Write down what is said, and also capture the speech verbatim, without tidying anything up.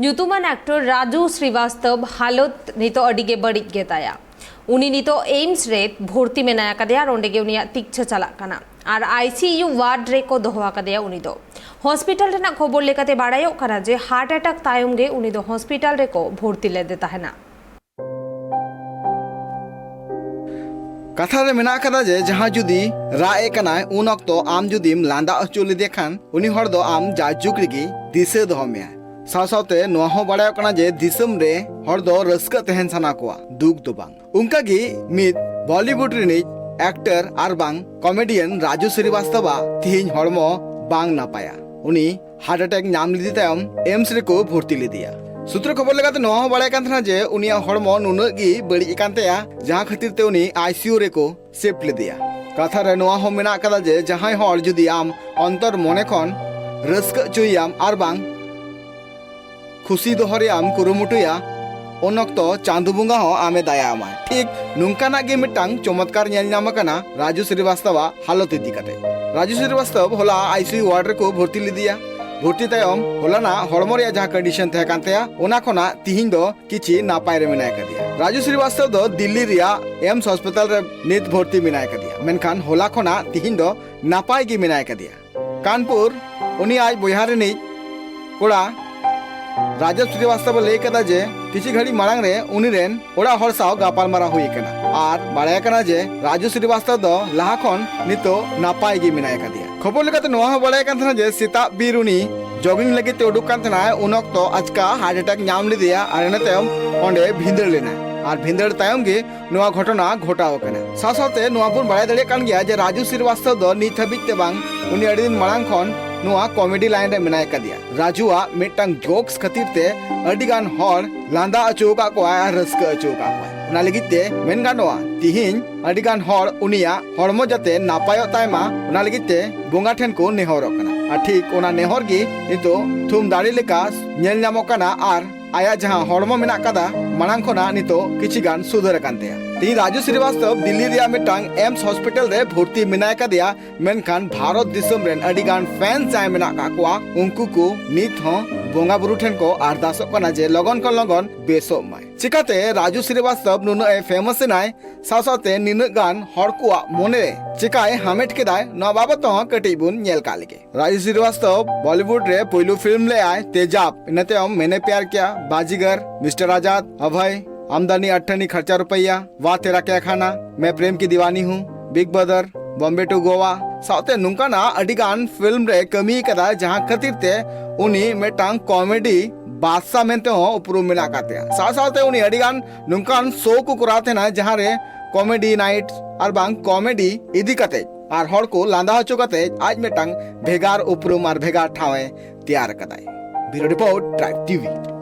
ᱧᱩᱛᱩᱢᱟᱱ ᱮᱠᱴᱚᱨ ᱨᱟᱡᱩ ᱥᱨᱤᱵᱟᱥᱛᱚᱵ ᱦᱟᱞᱚᱛ ᱱᱤᱛᱚᱜ ᱟᱹᱰᱤ ᱜᱮ ᱵᱟᱹᱲᱤᱡ ᱜᱮ ᱛᱟᱭᱟ᱾ ᱩᱱᱤ ᱱᱤᱛᱚᱜ ᱮᱭᱢᱥ ᱨᱮ ᱵᱷᱚᱨᱛᱤ ᱢᱮᱱᱟᱭ ᱟᱠᱟᱫᱮᱭᱟ ᱟᱨ ᱚᱸᱰᱮ ᱜᱮ ᱩᱱᱤᱭᱟᱜ ᱛᱤᱠᱪᱷᱟᱹ ᱪᱟᱞᱟᱜ ᱠᱟᱱᱟ᱾ ᱟᱨ ᱟᱭᱥᱤᱭᱩ ᱣᱟᱨᱰ ᱨᱮᱠᱚ ᱫᱚᱦᱚ ᱟᱠᱟᱫᱮᱭᱟ ᱩᱱᱤ ᱫᱚ᱾ ᱦᱚᱥᱯᱤᱴᱟᱞ ᱨᱮᱱᱟᱜ ᱠᱷᱚᱵᱚᱨ ᱞᱮᱠᱟᱛᱮ ᱵᱟᱲᱟᱭᱚᱜ ᱠᱟᱱᱟ ᱡᱮ ᱦᱟᱨᱴ ᱮᱴᱟᱠ ᱛᱟᱭᱚᱢ ᱜᱮ ᱩᱱᱤ ᱫᱚ ᱦᱚᱥᱯᱤᱴᱟᱞ ᱨᱮᱠᱚ ᱵᱷᱚᱨᱛᱤ ᱞᱮᱫᱮ ᱛᱟᱦᱮᱱᱟ᱾ ᱠᱟᱛᱷᱟ ᱨᱮ ᱢᱮᱱᱟᱜ ᱟᱠᱟᱫᱟ ᱡᱮ ᱡᱟᱦᱟᱸᱭ ᱡᱩᱫᱤ ᱨᱟᱜ ᱮ ᱠᱟᱱᱟᱭ, ᱩᱱ ᱚᱠᱛᱚ ᱟᱢ ᱡᱩᱫᱤᱢ ᱞᱟᱸᱫᱟ ᱦᱚᱪᱚ ᱞᱮᱫᱮ ᱠᱷᱟᱱ, ᱩᱱᱤ ᱦᱚᱲ ᱫᱚ ᱟᱢ ᱡᱟᱭᱡᱩᱜᱽ ᱨᱮᱜᱮ ᱫᱤᱥᱟᱹ ᱫᱚᱦᱚ ᱢᱮᱭᱟᱭ᱾ ᱥᱟᱶ ᱥᱟᱶᱛᱮ ᱱᱚᱣᱟ ᱦᱚᱸ ᱵᱟᱲᱟᱭᱚᱜ ᱠᱟᱱᱟ ᱡᱮ ᱫᱤᱥᱚᱢ ᱨᱮ ᱦᱚᱲ ᱫᱚ ᱨᱟᱹᱥᱠᱟᱹ ᱛᱟᱦᱮᱱ ᱥᱟᱱᱟ ᱠᱚᱣᱟ, ᱫᱩᱠ ᱫᱚ ᱵᱟᱝ᱾ ᱚᱱᱠᱟᱜᱮ ᱢᱤᱫ ᱵᱚᱞᱤᱣᱩᱰ ᱨᱤᱱᱤᱡ ᱮᱠᱴᱚᱨ ᱟᱨ ᱵᱟᱝ ᱠᱚᱢᱮᱰᱤᱭᱟᱱ ᱨᱟᱡᱩ ᱥᱨᱤᱵᱟᱥᱛᱚᱵ ᱟᱜ ᱛᱤᱦᱤᱧ ᱦᱚᱲᱢᱚ ᱵᱟᱝ ᱱᱟᱯᱟᱭᱟ᱾ ᱩᱱᱤ ᱦᱟᱨᱴ ᱮᱴᱮᱠ ᱧᱟᱢ ᱞᱮᱫᱮ ᱛᱟᱭᱚᱢ ᱮᱢᱥ ᱨᱮᱠᱚ ᱵᱷᱚᱨᱛᱤ ᱞᱮᱫᱮᱭᱟ᱾ ᱥᱩᱛᱨᱚ ᱠᱷᱚᱵᱚᱨ ᱞᱮᱠᱟᱛᱮ ᱱᱚᱣᱟ ᱦᱚᱸ ᱵᱟᱲᱟᱭ ᱠᱟᱱ ᱛᱟᱦᱮᱱᱟ ᱡᱮ ᱩᱱᱤᱭᱟᱜ ᱦᱚᱲᱢᱚ ᱱᱩᱱᱟᱹᱜ ᱜᱮ ᱵᱟᱹᱲᱤᱡ ᱟᱠᱟᱱ ᱛᱟᱭᱟ, ᱡᱟᱦᱟᱸ ᱠᱷᱟᱹᱛᱤᱨ ᱛᱮ ᱩᱱᱤ ᱟᱭᱥᱤᱭᱩ ᱨᱮᱠᱚ ᱥᱤᱯᱴ ᱞᱮᱫᱮᱭᱟ᱾ ᱠᱟᱛᱷᱟ ᱨᱮ ᱱᱚᱣᱟ ᱦᱚᱸ ᱢᱮᱱᱟᱜ ᱟᱠᱟᱫᱟ ᱡᱮ ᱡᱟᱦᱟᱸᱭ ᱦᱚᱲ ᱡᱩᱫᱤ ᱟᱢ ᱚᱱᱛᱚᱨ ᱢᱚᱱᱮ ᱠᱷᱚᱱ ᱨᱟᱹᱥᱠᱟᱹ ᱦᱚᱪᱚᱭᱮᱭᱟᱢ ᱟᱨ ᱵᱟᱝ ᱠᱷᱩᱥᱤ ᱫᱚᱦᱚ ᱨᱮᱭᱟᱜ ᱮᱢ ᱠᱩᱨᱩᱢᱩᱴᱩᱭᱟ, ᱩᱱ ᱚᱠᱛᱚ ᱪᱟᱸᱫᱚ ᱵᱚᱸᱜᱟ ᱦᱚᱸ ᱟᱢᱮ ᱫᱟᱭᱟ ᱟᱢᱟᱭ᱾ ᱴᱷᱤᱠ ᱱᱚᱝᱠᱟᱱᱟᱜ ᱜᱮ ᱢᱤᱫᱴᱟᱝ ᱪᱚᱢᱚᱛᱠᱟᱨ ᱧᱮᱞ ᱧᱟᱢ ᱟᱠᱟᱱᱟ ᱨᱟᱡᱩ ᱥᱨᱤᱵᱟᱥᱛᱚᱵ ᱟᱜ ᱦᱟᱞᱚᱛ ᱤᱫᱤ ᱠᱟᱛᱮ᱾ ᱨᱟᱡᱩ ᱥᱨᱤᱵᱟᱥᱛᱚᱵ ᱦᱚᱞᱟ ᱟᱭᱥᱤᱭᱩ ᱣᱟᱨᱰ ᱨᱮᱠᱚ ᱵᱷᱚᱨᱛᱤ ᱞᱮᱫᱮᱭᱟ᱾ ᱵᱷᱚᱨᱛᱤ ᱛᱟᱭᱚᱢ ᱦᱚᱞᱟᱱᱟᱜ ᱦᱚᱲᱢᱚ ᱨᱮᱭᱟᱜ ᱡᱟᱦᱟᱸ ᱠᱚᱱᱰᱤᱥᱚᱱ ᱛᱟᱦᱮᱸ ᱠᱟᱱ ᱛᱟᱭᱟ, ᱚᱱᱟ ᱠᱷᱚᱱᱟᱜ ᱛᱤᱦᱤᱧ ᱫᱚ ᱠᱤᱪᱷᱤ ᱱᱟᱯᱟᱭ ᱨᱮ ᱢᱮᱱᱟᱭ ᱠᱟᱫᱮᱭᱟ᱾ ᱨᱟᱡᱩ ᱥᱨᱤᱵᱟᱥᱛᱚᱵ ᱫᱚ ᱫᱤᱞᱞᱤ ᱨᱮᱭᱟᱜ ᱮᱢᱥ ᱦᱚᱥᱯᱤᱴᱟᱞ ᱨᱮ ᱱᱤᱛ ᱵᱷᱚᱨᱛᱤ ᱢᱮᱱᱟᱭ ᱠᱟᱫᱮᱭᱟ, ᱢᱮᱱᱠᱷᱟᱱ ᱦᱚᱞᱟ ᱠᱷᱚᱱᱟᱜ ᱛᱤᱦᱤᱧ ᱫᱚ ᱱᱟᱯᱟᱭ ᱜᱮ ᱢᱮᱱᱟᱭ ᱠᱟᱫᱮᱭᱟ᱾ ᱠᱟᱱᱯᱩᱨ, ᱩᱱᱤ ᱟᱡ ᱵᱚᱭᱦᱟ ᱨᱤᱱᱤᱡ ᱠᱚᱲᱟ ᱨᱟᱡᱚᱵ ᱥᱨᱤᱵᱟᱥᱛᱚᱵ ᱮ ᱞᱟᱹᱭ ᱠᱟᱫᱟ ᱡᱮ ᱠᱤᱪᱷᱩ ᱜᱷᱟᱹᱲᱤᱡ ᱢᱟᱲᱟᱝ ᱨᱮ ᱩᱱᱤ ᱨᱮᱱ ᱚᱲᱟᱜ ᱦᱚᱲ ᱥᱟᱶ ᱜᱟᱯᱟᱞ ᱢᱟᱨᱟᱣ ᱦᱩᱭ ᱟᱠᱟᱱᱟ ᱟᱨ ᱵᱟᱲᱟᱭ ᱠᱟᱱᱟ ᱡᱮ ᱨᱟᱡᱩ ᱥᱨᱤᱵᱟᱥᱛᱚᱵ ᱫᱚ ᱞᱟᱦᱟ ᱠᱷᱚᱱ ᱱᱤᱛᱚᱜ ᱱᱟᱯᱟᱭ ᱜᱮ ᱢᱮᱱᱟᱭ ᱠᱟᱫᱮᱭᱟ᱾ ᱠᱷᱚᱵᱚᱨ ᱞᱮᱠᱟᱛᱮ ᱱᱚᱣᱟ ᱦᱚᱸ ᱵᱟᱲᱟᱭ ᱠᱟᱱ ᱛᱟᱦᱮᱱᱟ ᱡᱮ ᱥᱮᱛᱟᱜ ᱵᱤᱨ ᱩᱱᱤ ᱡᱚᱜᱤᱝ ᱞᱟᱹᱜᱤᱫ ᱛᱮ ᱩᱰᱩᱠ ᱠᱟᱱ ᱛᱟᱦᱮᱱᱟᱭ, ᱩᱱ ᱚᱠᱛᱚ ᱟᱪᱠᱟ ᱦᱟᱨᱴ ᱮᱴᱮᱠ ᱧᱟᱢ ᱞᱮᱫᱮᱭᱟ ᱟᱨ ᱤᱱᱟᱹ ᱛᱟᱭᱚᱢ ᱚᱸᱰᱮ ᱵᱷᱤᱸᱫᱟᱹᱲ ᱞᱮᱱᱟᱭ ᱟᱨ ᱵᱷᱤᱸᱫᱟᱹᱲ ᱛᱟᱭᱚᱢ ᱜᱮ ᱱᱚᱣᱟ ᱜᱷᱚᱴᱚᱱᱟ ᱜᱷᱚᱴᱟᱣ ᱟᱠᱟᱱᱟ᱾ ᱥᱟᱶ ᱥᱟᱶᱛᱮ ᱱᱚᱣᱟ ᱵᱚᱱ ᱵᱟᱲᱟᱭ ᱫᱟᱲᱮᱭᱟᱜ ᱠᱟᱱ ᱜᱮᱭᱟ ᱡᱮ ᱨᱟᱡᱩ ᱥᱨᱤᱵᱟᱥᱛᱚᱵ ᱫᱚ ᱱᱤᱛ ᱦᱟᱹᱵᱤᱡ ᱛᱮ ᱵᱟᱝ, ᱩᱱᱤ ᱟᱹᱰᱤ ᱫᱤᱱ ᱢᱟᱲᱟᱝ ᱠᱷᱚᱱ ᱱᱚᱣᱟ ᱠᱚᱢᱮᱰᱤ ᱞᱟᱭᱤᱱ ᱨᱮ ᱢᱮᱱᱟᱭ ᱠᱟᱫᱮᱭᱟ᱾ ᱨᱟᱡᱩᱣᱟᱜ ᱢᱤᱫᱴᱟᱝ ᱡᱳᱠᱥ ᱠᱷᱟᱹᱛᱤᱨ ᱛᱮ ᱟᱹᱰᱤ ᱜᱟᱱ ᱦᱚᱲ ᱞᱟᱸᱫᱟ ᱦᱚᱪᱚ ᱟᱠᱟᱫ ᱠᱚᱣᱟᱭ ᱟᱨ ᱨᱟᱹᱥᱠᱟᱹ ᱦᱚᱪᱚ ᱟᱠᱟᱫ ᱠᱚᱣᱟᱭ᱾ ᱚᱱᱟ ᱞᱟᱹᱜᱤᱫ ᱛᱮ ᱢᱮᱱ ᱜᱟᱱᱚᱜᱼᱟ, ᱛᱤᱦᱤᱧ ᱟᱹᱰᱤ ᱜᱟᱱ ᱦᱚᱲ ᱩᱱᱤᱭᱟᱜ ᱦᱚᱲᱢᱚ ᱡᱟᱛᱮ ᱱᱟᱯᱟᱭᱚᱜ ᱛᱟᱭ ᱢᱟ, ᱚᱱᱟ ᱞᱟᱹᱜᱤᱫ ᱛᱮ ᱵᱚᱸᱜᱟ ᱴᱷᱮᱱ ᱠᱚ ᱱᱮᱦᱚᱨᱚᱜ ᱠᱟᱱᱟ᱾ ᱟᱨ ᱴᱷᱤᱠ ᱚᱱᱟ ᱱᱮᱦᱚᱨ ᱜᱮ ᱱᱤᱛᱚᱜ ᱛᱷᱩᱢ ᱫᱟᱲᱮ ᱞᱮᱠᱟ ᱧᱮᱞ ᱧᱟᱢᱚᱜ ᱠᱟᱱᱟ ᱟᱨ ᱟᱭᱟᱜ ᱡᱟᱦᱟᱸ ᱦᱚᱲᱢᱚ ᱢᱮᱱᱟᱜ ᱠᱟᱫᱟ, ᱢᱟᱲᱟᱝ ᱠᱷᱚᱱᱟᱜ ᱱᱤᱛᱚᱜ ᱠᱤᱪᱷᱤ ᱜᱟᱱ ᱥᱩᱫᱷᱟᱹᱨ ᱟᱠᱟᱱ ᱛᱟᱭᱟ᱾ ᱤᱧ ᱨᱟᱡᱩ ᱥᱨᱤᱵᱟᱥᱛᱚᱵ ᱫᱤᱞᱞᱤ ᱨᱮᱭᱟᱜ ᱢᱤᱫᱴᱟᱝ ᱮᱢᱥ ᱦᱚᱥᱯᱤᱴᱟᱞ ᱨᱮ ᱵᱷᱚᱨᱛᱤ ᱢᱮᱱᱟᱭ ᱠᱟᱫᱮᱭᱟ, ᱢᱮᱱᱠᱷᱟᱱ ᱵᱷᱟᱨᱚᱛ ᱫᱤᱥᱚᱢ ᱨᱮᱱ ᱟᱹᱰᱤ ᱜᱟᱱ ᱯᱷᱮᱱᱥ ᱡᱟᱦᱟᱸᱭ ᱢᱮᱱᱟᱜ ᱠᱟᱜ ᱠᱚᱣᱟ, ᱩᱱᱠᱩ ᱠᱚ ᱱᱤᱛ ᱦᱚᱸ ᱵᱚᱸᱜᱟ ᱵᱩᱨᱩ ᱴᱷᱮᱱ ᱠᱚ ᱟᱨᱫᱟᱥᱚᱜ ᱠᱟᱱᱟ ᱡᱮ ᱞᱚᱜᱚᱱ ᱠᱷᱚᱱ ᱞᱚᱜᱚᱱ ᱵᱮᱥᱚᱜ ᱢᱟᱭ᱾ ᱪᱤᱠᱟᱛᱮ ᱨᱟᱡᱩ ᱥᱨᱤᱵᱟᱥᱛᱚᱵ ᱱᱩᱱᱟᱹᱜ ᱮ ᱯᱷᱮᱢᱟᱥ ᱮᱱᱟᱭ, ᱥᱟᱶ ᱥᱟᱶᱛᱮ ᱱᱤᱱᱟᱹᱜ ᱜᱟᱱ ᱦᱚᱲ ᱠᱚᱣᱟᱜ ᱢᱚᱱᱮ ᱨᱮ ᱪᱤᱠᱟᱭ ᱦᱟᱢᱮᱴ ᱠᱮᱫᱟᱭ, ᱱᱚᱣᱟ ᱵᱟᱵᱚᱛ ᱦᱚᱸ ᱠᱟᱹᱴᱤᱡ ᱵᱚᱱ ᱧᱮᱞ ᱠᱟᱜ ᱞᱮᱜᱮ᱾ ᱨᱟᱡᱩ ᱥᱨᱤᱵᱟᱥᱛᱚᱵ ᱵᱚᱞᱤᱣᱩᱰ ᱨᱮ ᱯᱳᱭᱞᱳ ᱯᱷᱤᱞᱢ ᱞᱮᱜᱼᱟᱭ ᱛᱮᱡᱟᱵ, ᱤᱱᱟᱹ ᱛᱟᱭᱚᱢ ᱢᱮᱱᱮ ᱯᱭᱟᱨ ᱠᱤᱭᱟ, ᱵᱟᱡᱤᱜᱟᱨ, ᱢᱤᱥᱴᱟᱨ ᱟᱡᱟᱫ, ᱟᱵᱷᱟᱭ, ᱟᱢᱫᱟᱱᱤ ᱟᱴᱷᱟᱱᱤ ᱠᱷᱟᱨᱪᱟ ᱨᱩᱯᱟᱭᱟ, ᱣᱟ ᱛᱮᱨᱟ ᱠᱭᱟ ᱠᱷᱟᱱᱟ, ᱢᱮ ᱯᱨᱮᱢ ᱠᱤ ᱫᱤᱣᱟᱱᱤ ᱦᱩᱸ, ᱵᱤᱜ ᱵᱨᱟᱫᱟᱨ, ᱵᱚᱢᱵᱮ ᱴᱩ ᱜᱳᱣᱟ, ᱥᱟᱶᱛᱮ ᱱᱚᱝᱠᱟᱱᱟᱜ ᱟᱹᱰᱤ ᱜᱟᱱ ᱯᱷᱤᱞᱢ ᱨᱮ ᱠᱟᱹᱢᱤ ᱠᱟᱫᱟ, ᱡᱟᱦᱟᱸ ᱠᱷᱟᱹᱛᱤᱨ ᱛᱮ ᱩᱱᱤ ᱢᱤᱫᱴᱟᱝ ᱠᱚᱢᱮᱰᱤ ᱵᱟᱫᱥᱟ ᱢᱮᱱᱛᱮ ᱦᱚᱸ ᱩᱯᱨᱩᱢ ᱢᱮᱱᱟᱜ ᱟᱠᱟᱫ ᱛᱟᱭᱟ᱾ ᱥᱟᱶ ᱥᱟᱶᱛᱮ ᱩᱱᱤ ᱟᱹᱰᱤ ᱜᱟᱱ ᱱᱚᱝᱠᱟᱱ ᱥᱳ ᱠᱚ ᱠᱚᱨᱟᱣ ᱛᱟᱦᱮᱱᱟ, ᱡᱟᱦᱟᱸ ᱨᱮ ᱠᱚᱢᱮᱰᱤ ᱱᱟᱭᱤᱴ ᱟᱨ ᱵᱟᱝ ᱠᱚᱢᱮᱰᱤ ᱤᱫᱤ ᱠᱟᱛᱮ ᱟᱨ ᱦᱚᱲ ᱠᱚ ᱞᱟᱸᱫᱟ ᱦᱚᱪᱚ ᱠᱟᱛᱮ ᱟᱡ ᱢᱤᱫᱴᱟᱝ ᱵᱷᱮᱜᱟᱨ ᱩᱯᱨᱩᱢ ᱟᱨ ᱵᱷᱮᱜᱟᱨ ᱴᱷᱟᱶ ᱮ ᱛᱮᱭᱟᱨ ᱟᱠᱟᱫᱟᱭ᱾ ᱵᱤᱭᱩᱨᱳ ᱨᱤᱯᱳᱨᱴ, ᱴᱨᱟᱭᱤᱵᱽ ᱴᱤᱵᱷᱤ᱾